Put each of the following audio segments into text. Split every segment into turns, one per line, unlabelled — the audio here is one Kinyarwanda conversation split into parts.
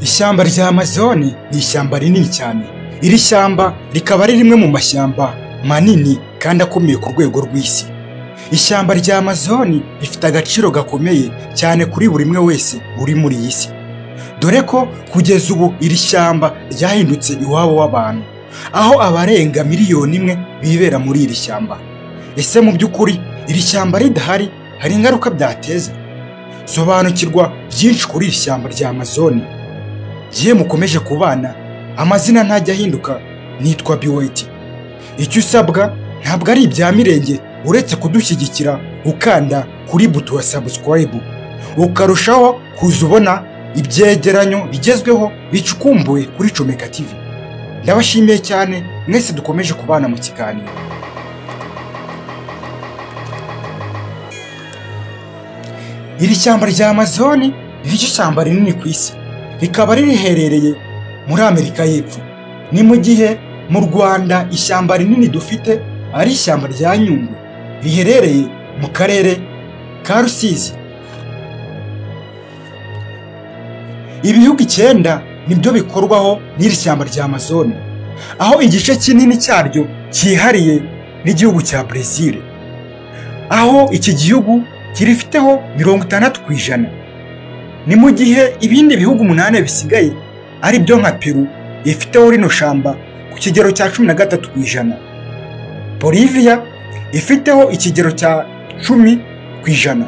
Ishyamba rya Amazone ni ishyamba rinini cyane. Iri shyamba rikaba ari rimwe mu mashyamba manini kandi akomeye ku rwego rw'isi. Ishyamba rya Amazone rifite agaciro gakomeye cyane kuri buri umwe wese uri muri iyi si. Dore ko kugeza ubu iri shyamba ryahindutse iwabo w'abantu, aho abarenga 1 miliyoni bibera muri iri shyamba. Ese mu by'ukuri iri shyamba ridahari hari ingaruka byateza? Sobanukirwa byinshi kuri iri shyamba rya Amazone. Gihe mukomeje kubana, amazina ntajya ahinduka, nitwa Biweti. Icyo usabwa ntabwo ari ibya mirenge uretse kudushyigikira ukanda kuri buto ya subscribe, ukarushaho kuza ubona ibyegeranyo bigezweho bicukumbuwe kuri Comeka TV. Ndabashimiye cyane mwese dukomeje kubana mu kiganiro. Iri shyamba rya Amazone ni ryo shyamba rinini ku isi, rikaba riherereye muri Amerika y'Epfo. Ni mu gihe mu Rwanda ishyamba rinini dufite ari ishyamba rya Nyungwe riherereye mu karere ka Rusizi. Ibihugu 9 nibyo bikorwaho n'iri shyamba rya Amazone, aho igice kinini cyaryo cyihariye n'igihugu cya Brazil, aho iki gihugu kirifiteho 60%. Ni mu gihe ibindi bihugu 8 bisigaye ari byo nka Peru ifiteho rino shamba ku kigero cya 13%, Bolivia ifiteho ikigero cya 10%,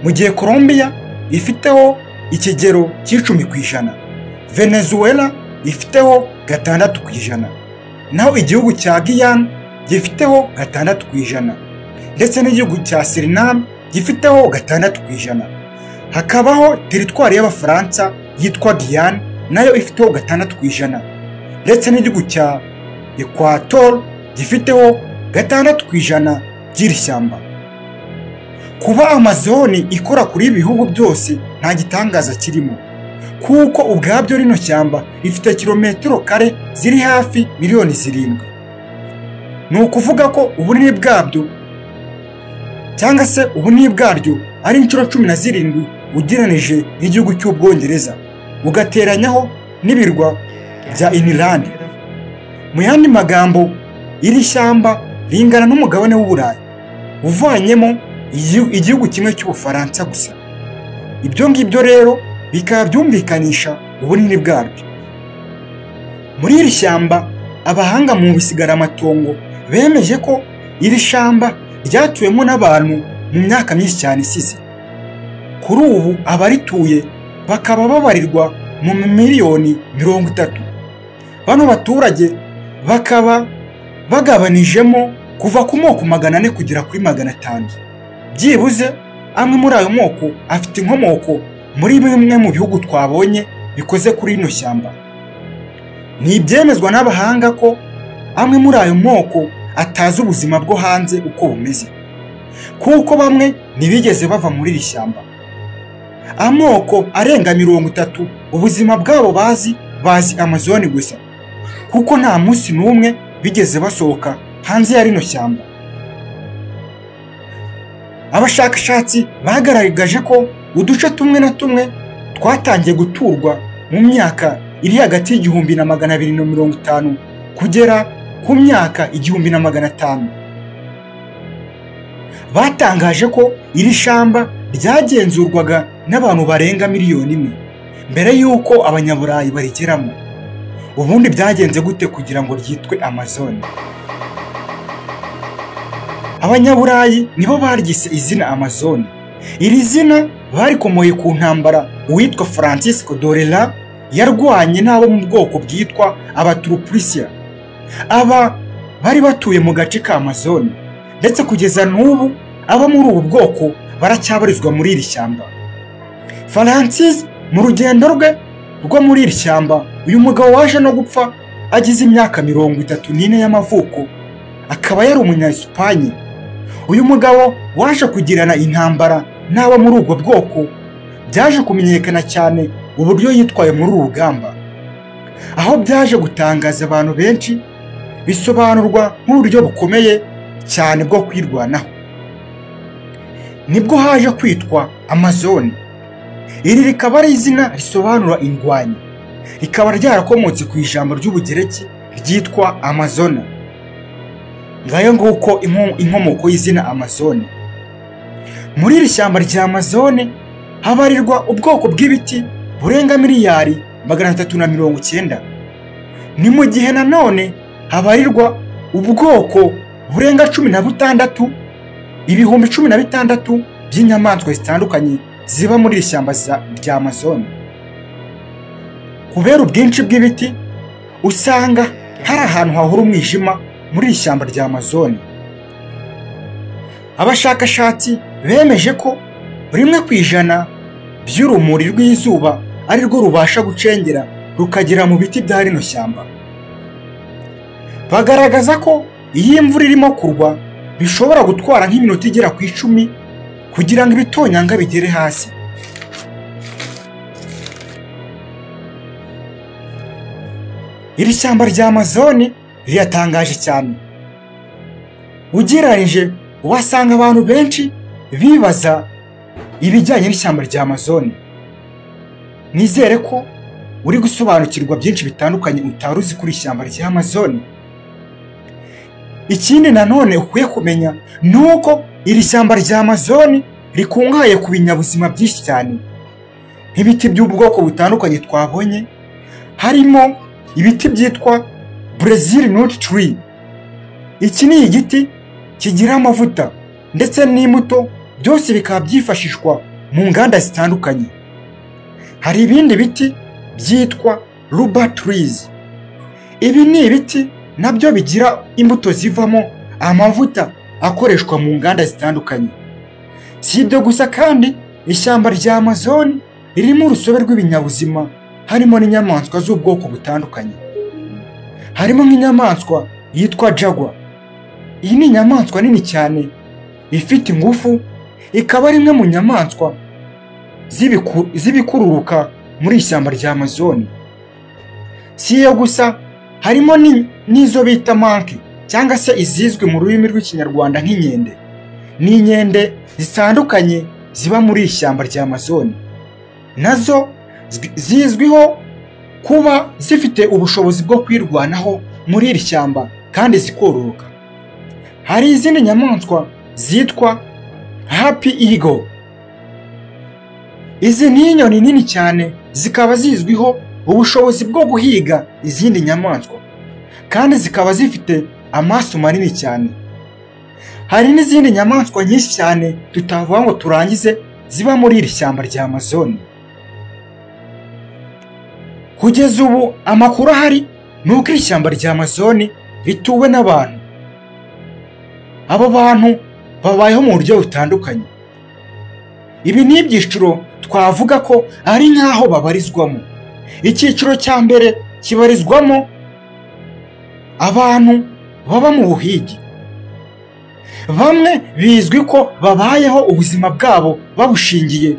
mu gihe Colombia ifiteho ikigero cy'10%, Venezuela ifiteho 6%, naho igihugu cya Guyana gifiteho 6%, ndetse n'igihugu cya Suriname gifiteho 6%. Hakabaho teritwari y'Abafaransa yitwa Guyana nayo ifiteho 6%, ndetse n'igihugu cya Equator gifiteho 6% by'iri shyamba. Kuba Amazone ikora kuri ibi bihugu byose nta gitangaza kirimo, kuko ubwabyo rino shyamba rifite kilometero kare ziri hafi 7 miliyoni. Ni ukuvuga ko ubunini bwabyo cyangwa se ubunini bwaryo ari inshuro 17 ugereranije n'igihugu cy'Ubwongereza, ugateranyaho n'ibirwa bya Inland. Mu yandi magambo, iri shyamba ringana n'umugabane w'Uburayi uvanyemo igihugu kimwe cy'Ubufaransa gusa. Ibyo ngibyo rero bikaba byumvikanisha ubunini bwaryo. Muri iri shyamba, abahanga mu bisigaramatongo bemeje ko iri shyamba ryatuwemo n'abantu mu myaka myinshi cyane isize. Kuri ubu abarituye bakaba babarirwa mu miliyoni 30. Bano baturage bakaba bagabanijemo kuva ku moko 400 kugera kuri 500. Byibuze amwe muri ayo moko afite inkomoko muri bimwe mu bihugu twabonye bikoze kuri rino shyamba. Ni ibyemezwa n'abahanga ko amwe muri ayo moko atazi ubuzima bwo hanze uko bumeze, kuko bamwe ntibigeze bava muri iri shyamba. Amoko arenga 30 ubuzima bwabo bazi Amazone gusa, kuko nta munsi n'umwe bigeze basohoka hanze ya rino shyamba. Abashakashatsi bagaragaje ko uduce tumwe na tumwe twatangiye guturwa mu myaka iri hagati y'1250 kugera ku myaka 1500. Batangaje ko iri shyamba ryagenzurwaga n'abantu barenga 1 miliyoni mbere y'uko Abanyaburayi barigeramo. Ubundi byagenze gute kugira ngo ryitwe Amazone? Abanyaburayi nibo baryise izina Amazone. Iri zina barikomoye ku ntambara uwitwa Francisco Dorela yarwanye n'abo mu bwoko bwitwa Abaturupurisiya. Aba bari batuye mu gace ka Amazone, ndetse kugeza n'ubu abo muri ubu bwoko baracyabarizwa muri iri shyamba. Francis mu rugendo rwe rwo muri iri shyamba, uyu mugabo waje no gupfa agize imyaka 34 y'amavuko, akaba yari umunya-Esipanye. Uyu mugabo waje kugirana intambara n'abo muri ubwo bwoko, byaje kumenyekana cyane uburyo yitwaye muri uru rugamba, aho byaje gutangaza abantu benshi, bisobanurwa nk'uburyo bukomeye cyane bwo kwirwanaho. Nibwo haje kwitwa Amazone. Iri rikaba ari izina risobanura indwanyi. Rikaba ryarakomotse ku ijambo ry'Ubugereki ryitwa Amazona. Ngayo nguko inkomoko y'izina Amazone. Muri iri shyamba rya Amazone habarirwa ubwoko bw'ibiti burenga 390 miliyari. Ni mu gihe nanone habarirwa ubwoko burenga 16, 16,000 by'inyamaswa zitandukanye ziba muri iri shyamba rya Amazone. Kubera ubwinshi bw'ibiti, usanga hari ahantu hahora umwijima muri iri shyamba rya Amazone. Abashakashatsi bemeje ko 1% by'urumuri rw'izuba ari rwo rubasha gucengera rukagera mu biti bya rino shyamba. Bagaragaza ko iyo imvura irimo kurwa bishobora gutwara nk'iminota igera ku 10 kugira ngo ibitonyanga bigere hasi. Iri shyamba rya Amazone riratangaje cyane. Ugereranyije, uhasanga abantu benshi bibaza ibijyanye n'ishyamba rya Amazone. Nizere ko uri gusobanukirwa byinshi bitandukanye utari uzi kuri ishyamba rya Amazone. Ikindi nanone ukwiye kumenya ni uko iri shyamba rya Amazone rikungahaye ku binyabuzima byinshi cyane, nk'ibiti by'ubwoko butandukanye twabonye, harimo ibiti byitwa Brazil nut tree. Iki ni igiti kigira amavuta ndetse n'imbuto, byose bikaba byifashishwa mu nganda zitandukanye. Hari ibindi biti byitwa rubber trees. Ibi ni ibiti nabyo bigira imbuto zivamo amavuta akoreshwa mu nganda zitandukanye. Si ibyo gusa kandi, ishyamba rya Amazon ririmo urusobe rw'ibinyabuzima, harimo n'inyamaswa z'ubwoko butandukanye. Harimo nk'inyamaswa yitwa jaguar. Iyi ni inyamaswa nini cyane ifite ingufu, ikaba ari imwe mu nyamaswa z'ibikururuka muri ishyamba rya Amazon. Si iyo gusa, harimo n'izo bita monkey, cyangwa se izizwi mu rurimi rw'Ikinyarwanda nk'inkende. Ni inkende zitandukanye ziba muri ishyamba rya Amazon. Nazo zizwiho kuba zifite ubushobozi bwo kwirwanaho muri iri shyamba kandi zikororoka. Hari izindi nyamaswa zitwa harpy eagle. Izi ni inyoni nini cyane, zikaba zizwiho ubushobozi bwo guhiga izindi nyamaswa, kandi zikaba zifite amaso manini cyane. Hari n'izindi nyamaswa nyinshi cyane tutavuga ngo turangize ziba muri iri shyamba rya Amazon. Kugeza ubu amakuru ahari ni uko iri shyamba rya Amazon rituwe n'abantu. Abo bantu babayeho mu buryo butandukanye. Ibi ni ibyiciro twavuga ko ari nk'aho babarizwamo. Icyiciro cya mbere kibarizwamo abantu baba mu buhigi. Bamwe bizwi ko babayeho ubuzima bwabo babushingiye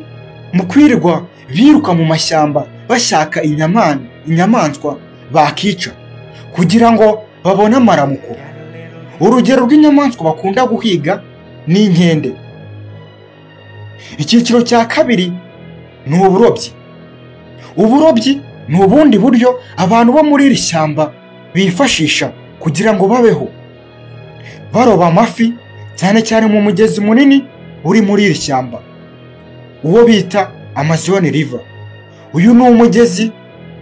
mu kwirirwa biruka mu mashyamba bashaka inyamaswa bakica kugira ngo babone amaramuko. Urugero rw'inyamaswa bakunda guhiga ni inkende. Icyiciro cya kabiri ni uburobyi. Uburobyi ni ubundi buryo abantu bo muri iri shyamba bifashisha kugira ngo babeho, baroba amafi cyane cyane mu mugezi munini uri muri iri shyamba, uwo bita Amazon River. Uyu ni umugezi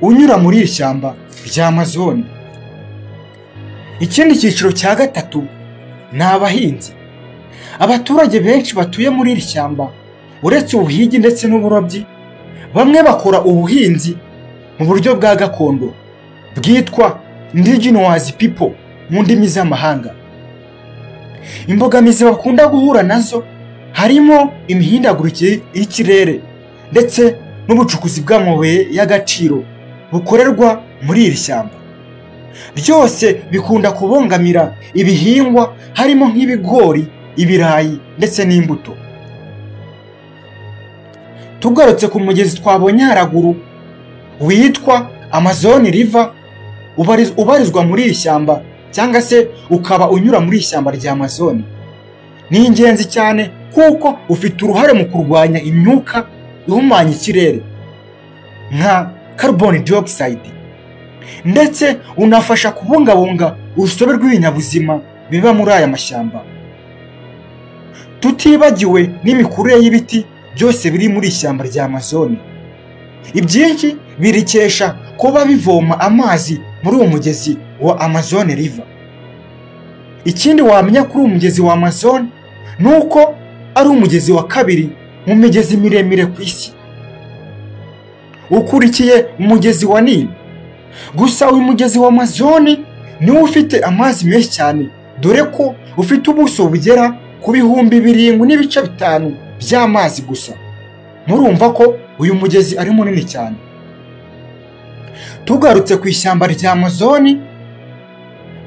unyura muri iri shyamba rya Amazon. Ikindi cyiciro cya gatatu ni abahinzi. Abaturage benshi batuye muri iri shyamba, uretse ubuhigi ndetse n'uburobyi, bamwe bakora ubuhinzi mu buryo bwa gakondo bwitwa indigenous people mu ndimi z'amahanga. Imbogamizi bakunda guhura nazo harimo imihindagurikire y'ikirere ndetse n'ubucukuzi bw'amabuye y'agaciro bukorerwa muri iri shyamba. Byose bikunda kubongamira ibihingwa, harimo nk'ibigori, ibirayi ndetse n'imbuto. Tugarutse ku mugezi twabonye haraguru witwa Amazon River, ubarizwa muri iri shyamba cyangwa se ukaba unyura muri iri shyamba rya Amazon, ni ingenzi cyane kuko ufite uruhare mu kurwanya imyuka ihumanya ikirere nka carbon dioxide, ndetse unafasha kubungabunga urusobe rw'ibinyabuzima biba muri aya mashyamba, tutibagiwe n'imikurire y'ibiti byose biri muri ishyamba rya Amazone. Ibyinshi birikesha kuba bivoma amazi muri uwo mugezi wa Amazon River. Ikindi wamenya kuri uwo mugezi wa Amazon ni uko ari umugezi wa kabiri mu migezi miremire ku isi, ukurikiye umugezi wa Nile. Gusa uyu mugezi wa Amazon niwo ufite amazi menshi cyane, dore ko ufite ubuso bugera ku 7.5 by'amazi gusa. Murumva ko uyu mugezi ari munini cyane. Tugarutse ku ishyamba rya Amazon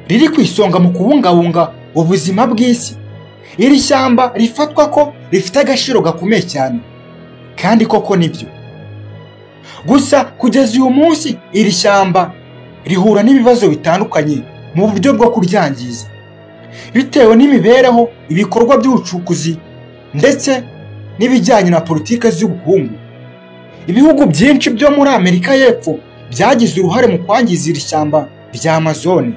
riri ku isonga mu kubungabunga ubuzima bw'isi, iri shyamba rifatwa ko rifite agaciro gakomeye cyane, kandi koko nibyo. Gusa kugeza uyu munsi iri shyamba rihura n'ibibazo bitandukanye mu buryo bwo kuryangiza, bitewe n'imibereho, ibikorwa by'ubucukuzi ndetse n'ibijyanye na politiki z'ubukungu. Ibihugu byinshi byo muri Amerika y'Epfo byagize uruhare mu kwangiza iri shyamba rya Amazon,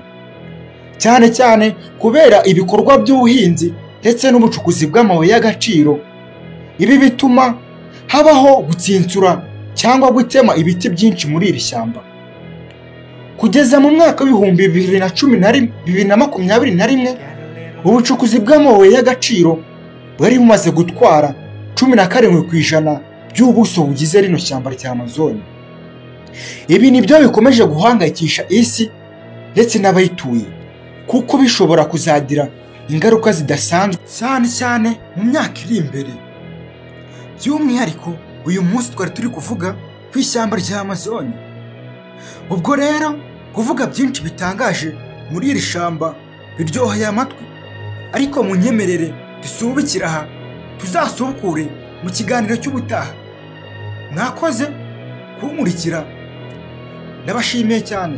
cyane cyane kubera ibikorwa by'ubuhinzi ndetse n'ubucukuzi bw'amabuye y'agaciro. Ibi bituma habaho gutsinsura cyangwa gutema ibiti byinshi muri iri shyamba. Kugeza mu mwaka w'ibihumbi 2021, ubucukuzi bw'amabuye y'agaciro bwari bumaze gutwara 17% by'ubuso bugize rino shyamba rya Amazon. Ibi nibyo bikomeje guhangayikisha isi ndetse n'abayituye, kuko bishobora kuzagira ingaruka zidasanzwe cyane cyane mu myaka iri imbere. By'umwihariko uyu munsi twari turi kuvuga ku ishyamba rya Amazon. Ubwo rero kuvuga byinshi bitangaje muri iri shyamba biryoheye amatwi, ariko munyemerere dusubikire aha, tuzasubukure mu kiganiro cy'ubutaha. Mwakoze kunkurikira, ndabashimiye cyane.